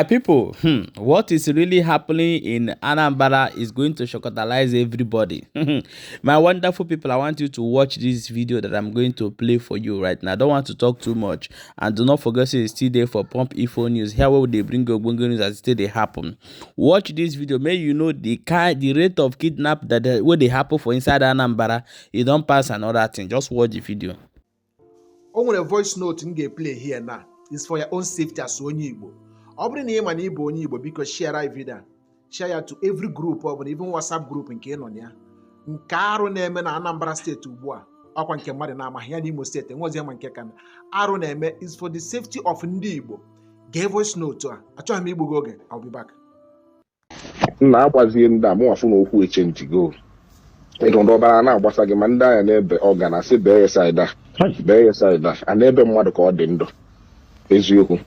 My people, what is really happening in Anambra is going to shockatalize everybody. My wonderful people, I want you to watch this video that I'm going to play for you right now. I don't want to talk too much. And do not forget to stay there for Pump Info News. Here where they bring ogbonge news as still dey happen. Watch this video. May you know the kind, the rate of kidnap that wey dey happen for inside Anambra. E don pass another thing. Just watch the video. O nwere voice note m ga-eplay here now. Is for your own safety as onye Igbo. Ọ bụrụ na ị ma na ị bụ onye Igbo, biko share video a. Share ya to every group ọ bụla, even WhatsApp group nke ị nọ na ya. Nke arụ na-eme na Anambra Steeti ugbu a, ọkwa nke mmadụ na-amaghị ya n'Imo Steeti enwezi ma nke ka arụ na-eme, is for the safety of ndị Igbo. Gee voice note a, achọghị m igbu gị oge. I'll be back. Nna, agbazie ndị a mụnwafụ na okwu echenjigo ịdụ ndị ọbara na-agbasa gị, ma ndị anya na-ebe ọ ga na-asị bee ya side a, bee ya side a, a na-ebe mmadụ ka ọ dị ndụ. Eziokwu,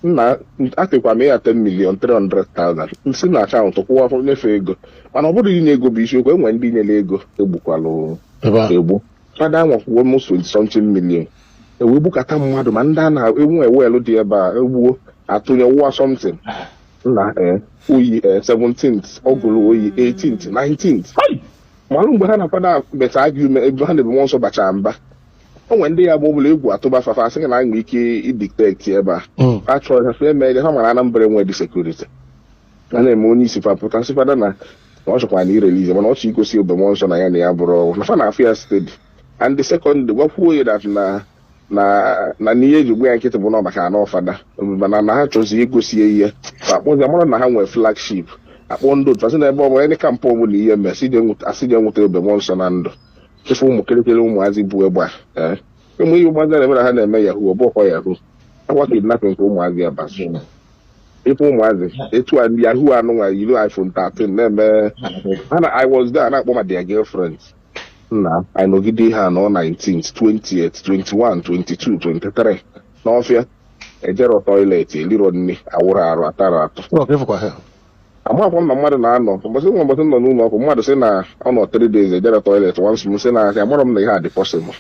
nna, atịkwa m ya 10 million 300,000 nsi na akaụntụ kwụwa nyefe ego, mana ọ bụrụ inye ego bụ isiokwu. Enwere ndị nyere ego egbukwalụ egbu. Fada anwakwuo almost 20 something million, ewee gbukata mmadụ, ma ndị a na-enwe ewelu dị ebe a egbuo atụnye wụwa something. Nna, ee, oyi, ee, 17th ọ gụrụ oyi, 18th, 19th, malụ mgbe ha na fada beta argument ebe ha na-ebe mmụọ nsọ bacha mba. O nwere ndị ya bụ ọbụla egwu atụba fafa, asị gị na anyị nwere ike idetect ebe a a chọrọ ha eme ha. Mara Anambra enwe dị security a na-eme. Onye isi fa pụta sị fada na ọ chọkwara na irelease, mana ọ chọ igosi obe mmụọ nsọ na ya na ya bụrụ na fa na-afụ ya steady. And the second gwakwuo ya that na n'ihe eji gbu ya nkịtị bụ na maka anọ fada, mana na ha chọzi igosi ya ihe akpọzi amara na ha nwere flagship, akpọ ndị otu asị na ebe ọ bụla ndị camp ọbụla ihe mee asị je nweta obe mmụọ nsọ na ndụ. Ife ụmụ kịrịkịrị ụmụazị bụ egbe a, ụmụ ihe ụmụazị na-eme na ha na-eme yahoo, ọ bụkwa yahoo, akwa kidnapping ka ụmụazị abazi. Ife ụmụazị etu a ndị yahoo anụnwa yiri iPhone 13 na-eme ha na I was there na-akpọ ma their girlfriends. Nna, anyị nọgide ihe a nọ 19th, 20th, 21, 22, 23 n'ọfịa, ejero toilet, eliro nri, awụrụ arụ, atara atụ. Amakwa m na mmadụ na-anọ mbọsị nwa mbọsị nọ n'ụlọ ọkụ, mmadụ sị na ọ nọ 3 days ejere toilet once. M sị na amarọ m na ihe a dị possible.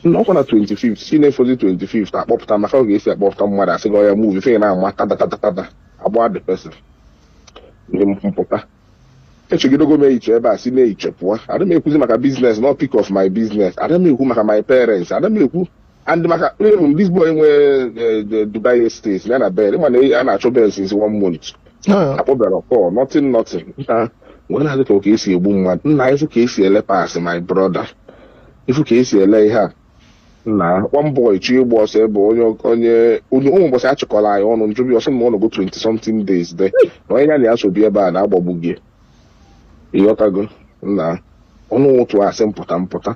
Nna, ọkwa na 25th si na-efozi 25th akpọpụta maka ọ ga-esi akpọpụta mmadụ, asị gị ọya move ife na-ama tatatatata agba the person. Ndị mpụta echegidego m ehicha ebe a si na-ehiche pụọ. Ada m ekwuzi maka business, not pick of my business. Ada m ekwu maka my parents, ada m ekwu and maka even this boy nwe Dubai Estate ya na bed ịma na a na-achọ bed since one month, akpọbara call, nothing, nothing. Nna, nwere na-adị ka esi egbu mmadụ. Nna, ifu ka esi ele paasị, my brother, ifu ka esi ele ihe a. Nna, one boy chi ịgba ọsọ ebe onye onye onye ụmụ ụbọchị achịkọrọ anyị ọnụ njụbi ọsọ ma ọ nọgo 20 something days de na onye ya na ya so bi ebe a na-agbagbu gị. Ịghọtago? Nna, ọnụ ụtụ asị mpụta mpụta,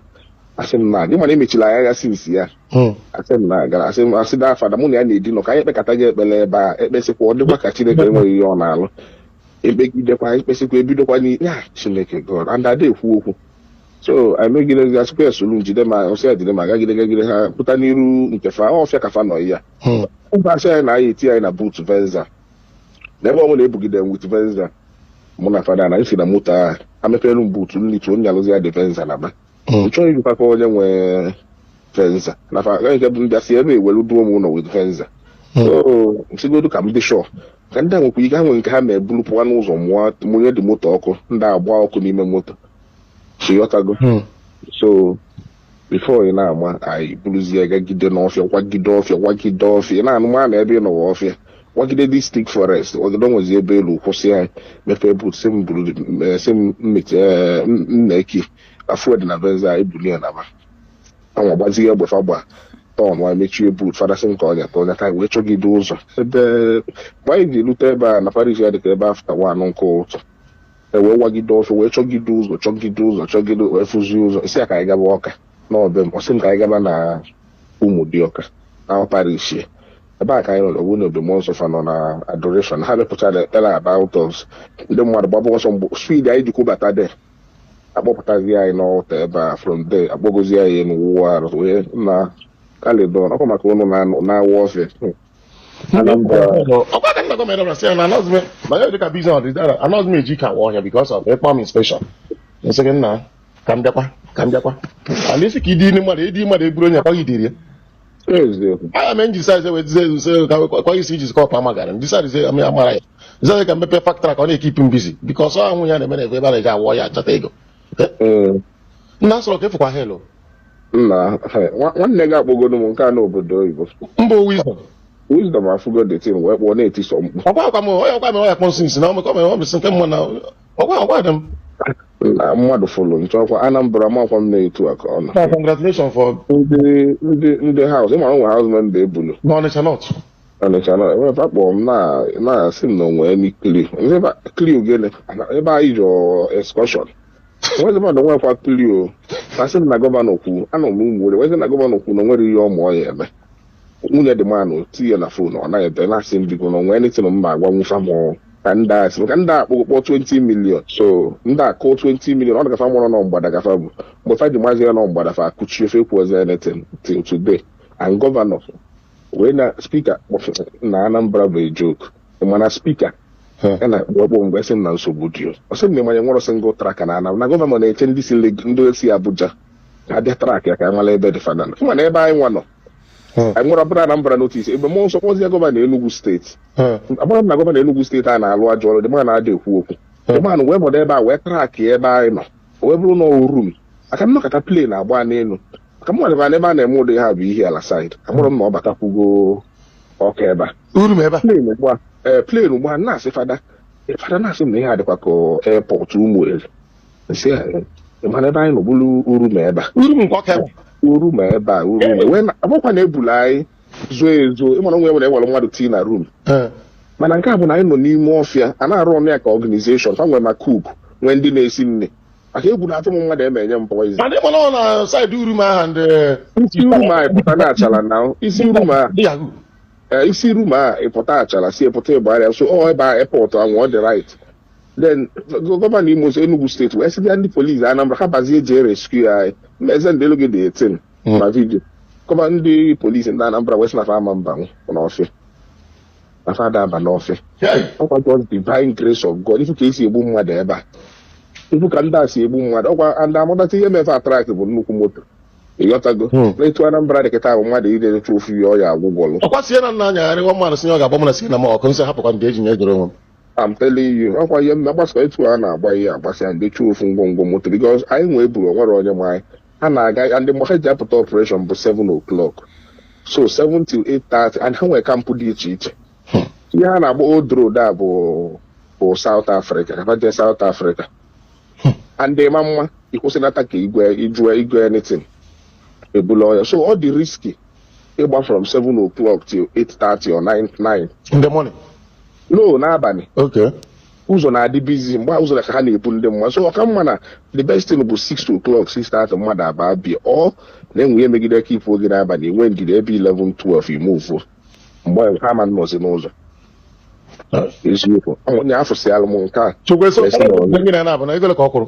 asị m na gị mana emechila anya ya since ya. Asị m na gara, asị m asị da fada mụ na ya na-edi nọ ka anyị ekpekata gị ekpere ebe a, ekpesịkwa ọ dịkwa ka Chineke enweghị ihe ọ na-alụ, ekpegidekwa, ekpesịkwa, ebidokwa n'ihe ya. Chineke God and ada ekwu okwu. So anyị megidezi, asịkwa ya solu njide ma ọsị ya jide ma gagide gagide ha pụta n'iru nke fa ọfịa ka fa nọ ya ụba, asị anyị na anyị eti anyị na boot Venza na ebe ọ bụla ebugide m with Venza. Mụ na fada na esi na moto ahụ amepere m boot nlituo nyalụzi ya dị Venza na ba nchọghị ijikwa onye nwe Venza na fa nke bụ mbịa si ebe ewelu duo m ụlọ with Venza. So nsigodu ka m dị sure ka ndị a nwekwa ike ha nwere nke ha ma eburu pụwa n'ụzọ mụọ mụnye dị moto ọkụ, ndị agba ọkụ n'ime moto. Ịghọtago? So before ị na-ama, anyị buruzie gagide n'ọfịa, kwagide ọfịa, kwagide ọfịa, ị na-anụ ma na ebe ị nọwa ọfịa, kwagide district forest, ọgide nwezi ebe elu kwụsị anyị, mepee boot, sị m buru, sị m mmechi nna eki na fuel dị na Venza, ebuli ya naba anwa gbazie egbe fa gba tọn wa mechie boot. Fada sị m ka ọnya ta ọnya ta wee chọgide ụzọ ebe mgbe anyị ji rute ebe a na parish ya dịka ebe after 1 nke ụtụ, e wee wagide ọfịa, wee chọgide ụzọ, chọgide ụzọ, chọgide, wee fụzie ụzọ isi ya ka anyị gaba Ọka n'ọbe m. Ọsị m ka anyị gaba na Ụmụdịọka na parish ebe a ka anyị nọ. Ọbụ na obe mmụọ nsọ fa nọ na adoration, ha mepụtara ekpere about us. Ndị mmadụ gbaba ọsọ mgbe speed anyị ji kwubata de akpọpụtazi anyị n'ọta ebe a. From there akpọgozi anyị n'ụwa arụ wee na kalidon ọkwa maka ụnụ na-awa ọfịa Anambra. Ọkwa ka nna gọọmenti ọbụla sị ya na anọghịzi m ma ya dịka business ọdịda, anọghịzi m eji ka awa ọhịa because of ịkpọ m inspection. Nsị gị nna, ka m bịakwa, ka m bịakwa and isi ka ịdị mmadụ ịdị mmadụ eburu onye akwaghị idiri ya. Eziokwu. Aya mee nji size wee dize se ka kwa isi iji kọpụ amagara m decide say am amara ya decide ka mmepe factory ka ọ na-ekeep m busy because ọ ahụ ya na-eme na ebe a na-eji awọ ya achọta ego. Nna sọrọ ka ịfụkwa helo. Nna, nwanne gị akpọgodo m nke a n'obodo oyibo. Mba, Wisdom. Wisdom afụgo the thing wee kpọọ na-etiso mkpu. Ọkwa ọkwa m onye ọkwa mere ọya kpọ nsị na ọmekọ mere ọmesị nke mmụọ na ọkwa ọkwa dị m. Na mmadụ fụlụ nchọkwa Anambra makwa m na-etu a ka ọ nọ. Na congratulations for Ndị house, ịmara onwe house member ebulu. n'Ọnịcha North. Ọnịcha nọ ebe akpọrọ m na-asị m na onwe ni clue. Clue gịnị? Ebe anyị jọ excursion. Nwezi mmadụ nwekwa clue o. Asị m na governor kwu, anọ m ụmụ wezi na governor kwu na onwere ihe ọmụ ọ ya eme. Nwunye dị manụ tinye na phone, ọ naghị ebe na-asị m biko na onwe anything m ma agwa nwụfa m ka ndị a sị ka ndị a kpọkpọ 20 million, so ndị a kụọ 20 million, ọ dịgafa mụrụ nọ mgbada gafa bụ mgbe fa ji mazi ya nọ mgbada fa akụchi ofe kwuozi anything till today. And governor wee na speaker na Anambra bụ a joke, mana speaker ya na akpọ mgbe sị m na nsogbu dị, ọ sị m na ịmanye nwere single track na Anambra, na governor na-eche ndị si ndị si Abuja ka abịa track ya ka nwale ebe dị fada mana ebe anyị nwa nọ anyị nwere ọbụla Anambra notice ebe mmụọ nsọ kpọzie governor Enugu steeti. Agbara m na governor Enugu steeti a na-alụ ajọ ọrụ dị ma na-ada ekwu okwu dị man wee nọdụ ebe a wee track ebe anyị nọ, wee bụrụ na room aka nnọkọta plane agba n'elu maka m nwadịkwa n'ebe a na-eme ụdị ha bụ ihe ala side amụrụ m na ọ batakwugo ọka ebe a. Uru m ebe a. Plane ugbu a, ee, plane ugbu a na-asị fada fada na-asị m na ihe a dịkwa ka airport Ụmụeri nsị mana ebe anyị nọ bụrụ uru ma ebe a. Uru m nke ọka ebe. Uru ma ebe a, uru ma wee agbakwa na ebulu anyị zoo ezo, ịmara onwe nwere ewere mmadụ tii na room, mana nke a bụ na anyị nọ n'ime ọfịa a na-arụ ọnụ ya ka organization fa nwere ma cook, nwee ndị na-esi nri, maka egwu na-atụ m mmadụ eme enye m poison. Mana ịma na ọ na side uru m aha ndị Isi uru ma ịpụta na achala na isi uru ma ndị yahoo. Isi uru ma ịpụta achala si ịpụta ịgbagharịa, so ọ ebe a airport ahụ ọ dị right. Then governor Imo Enugu steeti wee sị ndị polisi Anambra ha bazie jee rescue anyị. Mmeze ndị elu gị dị 18 na video kọba ndị polisi ndị Anambra wee sị na fa ama mba n'ọfịa, na fa ada aba n'ọfịa. Ọkwa just divine grace of God. Ifu ka esi egbu mmadụ ebe a, ifu ka ndị a si egbu mmadụ, ọkwa ndị amụtata ihe mefe attract bụ nnukwu moto, ịghọtago? N'etu Anambra dị kịta bụ mmadụ ide etu ofu ihe ọya agwụgwọlụ. Ọkwa sie na nna anyagharị nwa mmadụ si na ọ ga-agba m na sie na m ọkụ nsị hapụkwa ndị eji nye jere onwe m. I'm telling you, ọkwa ihe mme agbasa etu a na-agba ihe agbasa ndị chu ofu ngwongwo moto because anyị nwee buru onwere onye ma anyị ha na-aga ndị mgbe ha ji apụta operation bụ 7 o'clock, so 7 till 8:30, and ha nwere camp dị iche iche. Ihe ha na-agba old road a bụ South Africa ka ha jee South Africa and ịma mma ịkwụsịnata ka igwe ijue igwe anything ebula ọya, so ọ dị risky ịgba from 7 o'clock till 8:30 or 9 9 In the morning? No, n'abalị. Okay. Ụzọ na-adị busy mgbe ụzọ ka ha na-ebu ndị mmadụ, so ọka mma na the best thing bụ 6 o'clock, 6:30 mmadụ aba bịa ọ na-enwe ihe megide ka ifu oge n'abalị enwe ndidi ebe 11 12 imuvuo mgbe ha ma nọzi n'ụzọ. Eziokwu, onye afụsịalụ m nke a. Chukwu eso. Esi na onye. Gị na na-abụ na ego ole ka ọ kwụrụ?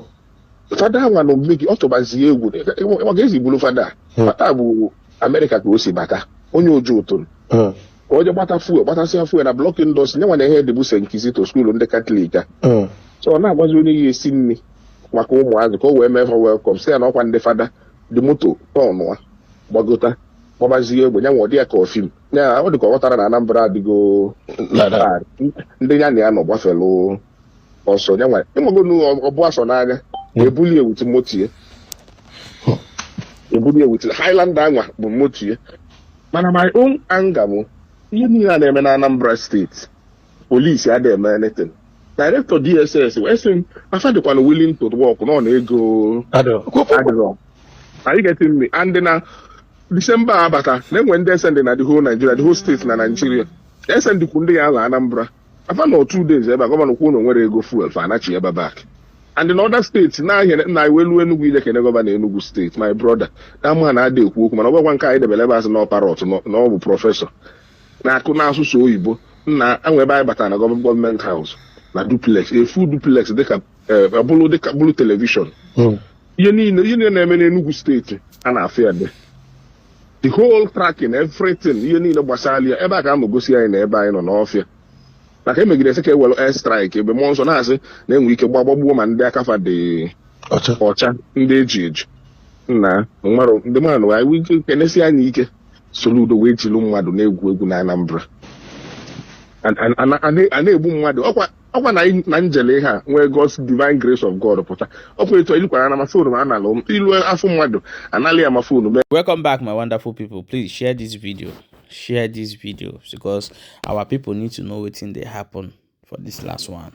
Fada nwa na omume gị ọ tụbazie egwu ọ ga-ezi buru fada. Fada bụ Amerịka ka o si bata, onye oju ụtụrụ ka onye gbata fuel, gbatasịa fuel na block industry nye nwa na ihe dịbụ St. Kizito school ndị Katọlik a. So ọ na-agwazi onye ya esi nri maka ụmụazị ka o wee mee ha welcome, sị ya na ọkwa ndị fada dị moto tọnụa gbagota gbabazie egbe ya nwa ọ dị ya ka ofim ya ọ dị ka ọ ghọtara na Anambra adịgo Like ndị ya na ya nọ gbafelụ ọsọ ya nwa ịmago ọ bụ asọ n'anya ebuli ewuti motie ebuli ewuti Highlander anwa bụ motie. Mana my own anger bụ ihe niile a na-eme na Anambra steeti, polisi adịghị eme anything. Director DSS wee sị m afa dịkwana willing to work nọ na ego Adịrọ. adịrọ. Are you getting me? And na December abata na-enwe ndị SND na the whole Nigeria, the whole state na Nigeria SND kwu ndị ya ala Anambra afa nọ 2 days ebe a, governor kwuo na onwere ego fuel fa anachi ebe back. And in other states na-ahịa na iwelu Enugu ije kene governor Enugu steeti, my brother, na ama na ada ekwu okwu, mana ọ gwakwa nke anyị debere ebe asị na ọ parrot na ọ bụ professor na-akụ n'asụsụ oyibo nna anwe ebe anyị batara na government house na duplex, a full duplex dịka bụrụ dịka bụrụ television. Ihe niile na-eme n'Enugu steeti a na-afụ ya dị the whole tracking, everything, ihe niile gbasara ya ebe a ka a nọ gosi anyị na ebe anyị nọ n'ọfịa maka emegide sị ka ewere air strike ebe mmụọ nsọ na-asị na-enwe ike gbagbagbuo ma ndị akafa dị ọcha. Ọcha ndị eji eji nna mmadụ ndị mmadụ anyị kenesi anyị ike. Soludo wee jiri mmadụ na-egwu egwu na Anambra. A na-egbu mmadụ ọkwa na njele ihe a nwee God's divine grace of God pụta ọkwa etu ilukwara na ma phone m analụ m ilu afọ mmadụ analị ya ma phone mee. Welcome back, my wonderful people. Please share this video. Share this video because our people need to know wetin dey happen for this last one.